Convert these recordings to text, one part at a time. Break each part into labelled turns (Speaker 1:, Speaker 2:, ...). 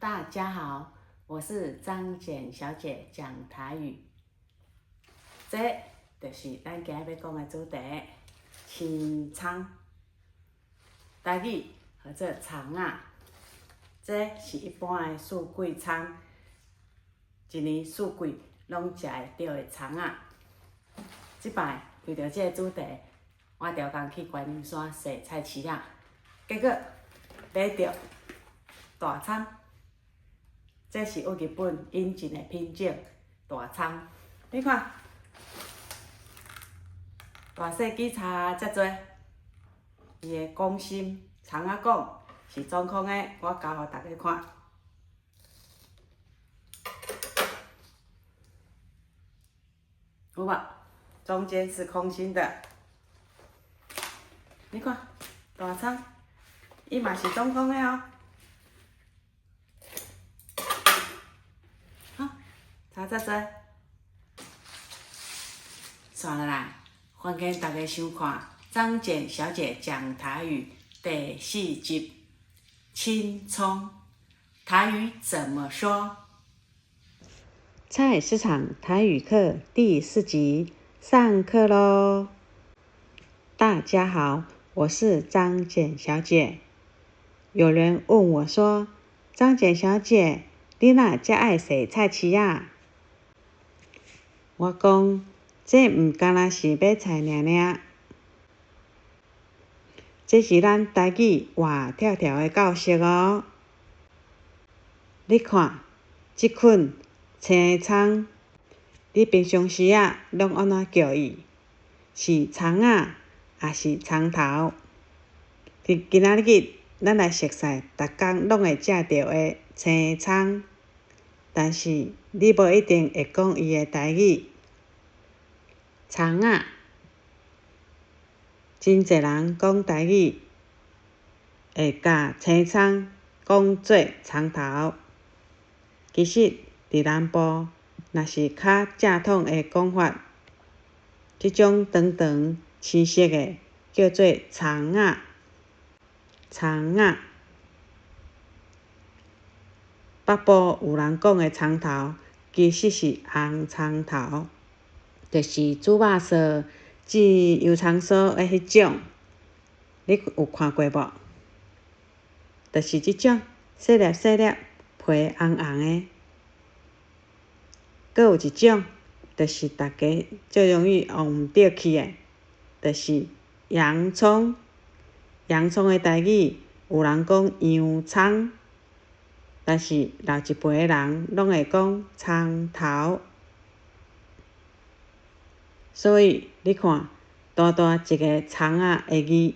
Speaker 1: 大家好，我是張簡小姐講台語。這就是咱今日欲講的主題：青蔥。台語號做蔥仔，這是一般的四季蔥，一年四季攏食會著的蔥仔。這擺為著這个主題，我逐工去觀音山踅菜市仔，結果買著大蔥。這是佇日本引進的品種大蔥，你看，大細支差遮濟，伊的管心蔥仔管是中空的，我鉤予大家看。有無？中間是空心的，你看大蔥，伊嘛是中空的哦。好，差遮濟。紲落來，歡迎大家收看張簡小姐講台語第四集：青蔥，台語怎麼說？菜市場台語課第四集上課囉！大家好，我是張簡小姐。有人問我說：“張簡小姐，你哪遮愛踅菜市仔？”我講，這毋干焦是買菜爾爾，這是咱台語活跳跳的教學哦。你看，這款青蔥，你平常時仔攏按怎叫伊？是蔥仔，抑是蔥頭？佇今仔日，咱來熟似逐工攏會食著的青蔥，但是你無一定會講伊的台語。蔥仔，真濟人講台語會共青蔥講做蔥頭。其實，佇南部，若是較正統的講法，這種長長青色的叫做蔥仔。蔥仔。北部有人講的蔥頭，其實是紅蔥頭，就是煮肉臊、煮油蔥酥的彼種，你有看過無？就是這種細粒細粒、皮紅紅的。閣有一種，就是大家最容易弄毋著去的，就是洋蔥。洋蔥的台語有人講洋蔥，但是老一輩的人攏會講蔥頭。所以你看，單單一个蔥仔的字，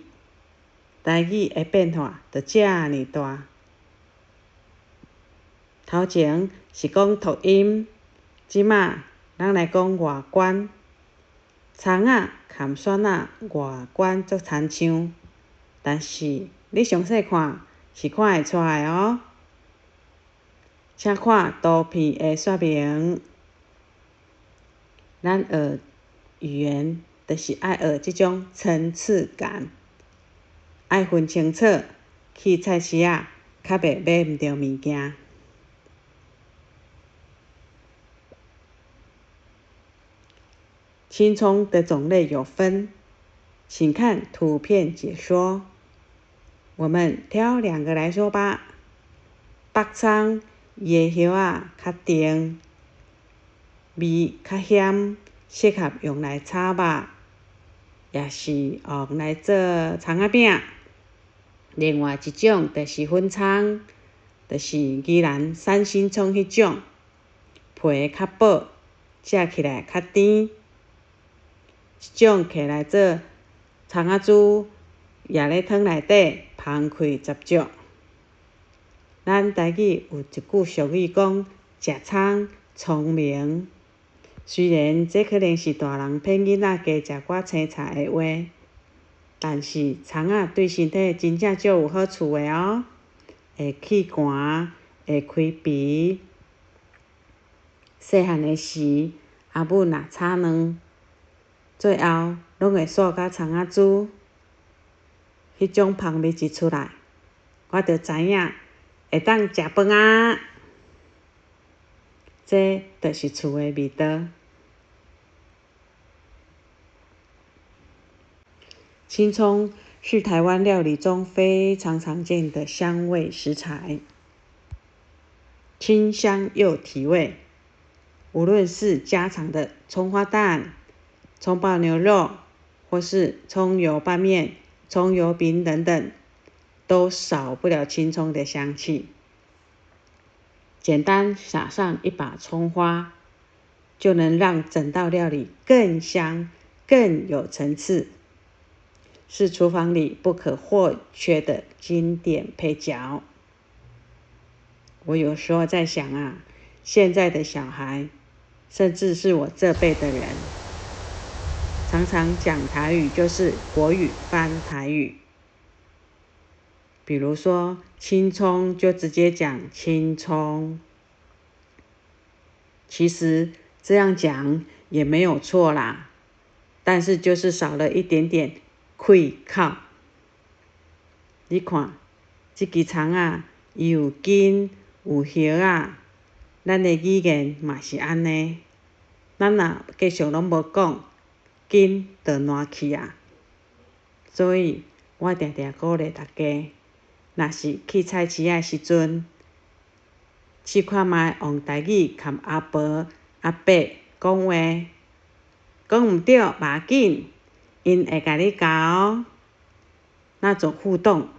Speaker 1: 台語的變化就遮爾大。頭前是講讀音，這馬咱來講外觀。蔥仔佮蒜仔外觀足親像，但是你詳細看是看會出來哦。請看圖片的說明。咱學語言，就是愛學這種層次感，愛分清楚，去菜市仔較袂買毋著物件。青蔥的種類有分，請看圖片解說。我們挑兩個來說吧。北蔥，伊的葉仔較長，味較鹹，適合用來炒肉，抑是用來做蔥仔餅。另外一種就是粉蔥，就是宜蘭三星蔥彼種，皮較薄，食起來較甜。這種摕來做蔥仔珠，攑咧湯內底，芳氣十足。咱台語有一句俗語講：食蔥聰明。雖然這可能是大人騙囡仔加食寡青菜的話，但是蔥仔對身體真正足有好處的哦，會去寒，會開鼻。細漢的時，阿母若炒卵，最後攏會撒寡蔥仔珠，彼種芳味一出來，我就知影會當食飯矣。這就是厝的味道。青蔥是台灣料理中非常常見的香味食材，清香又提味。無論是家常的蔥花蛋、蔥爆牛肉，或是蔥油拌麵、蔥油餅等等，都少不了青蔥的香氣。簡單撒上一把蔥花，就能讓整道料理更香、更有層次，是廚房裡不可或缺的經典配角。我有時候在想啊，現在的小孩，甚至是我這輩的人，常常講台語就是國語翻台語。比如說青蔥就直接講青蔥，其實這樣講也沒有錯啦，但是就是少了一點點氣口。你看，這支蔥仔，伊有根有葉仔，咱的語言嘛是按呢。咱若繼續攏無講，根就爛去啊。所以我定定鼓勵大家，若是去菜市仔時陣，試看覓用台語共阿婆、阿伯講話，講毋對無要緊，𪜶會共你教。那種互動，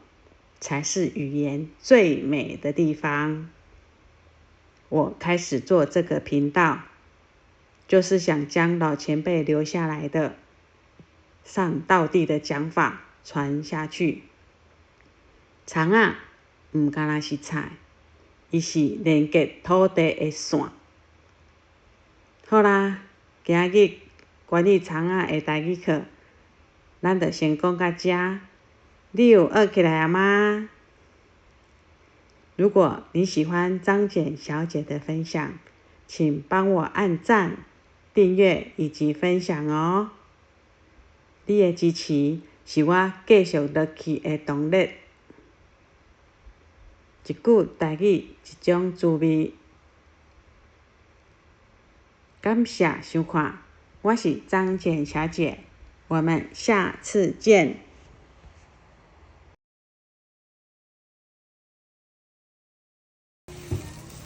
Speaker 1: 才是語言最美的地方。我開始做這個頻道，就是想將老前輩留下來的上道地的講法傳下去。蔥仔毋干焦是菜，伊是連結土地的線。好啦，今日關於蔥仔的台語課，咱就先講到遮。你有學起來了嗎？如果你喜歡張簡小姐的分享，請幫我按讚、訂閱以及分享哦。你的支持是我繼續落去的動力。一句台語，一種滋味。感謝收看，我是張簡小姐，我們下次見。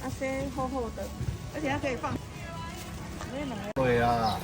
Speaker 2: 啊，先厚厚的，而且它可以放。
Speaker 3: 對啊。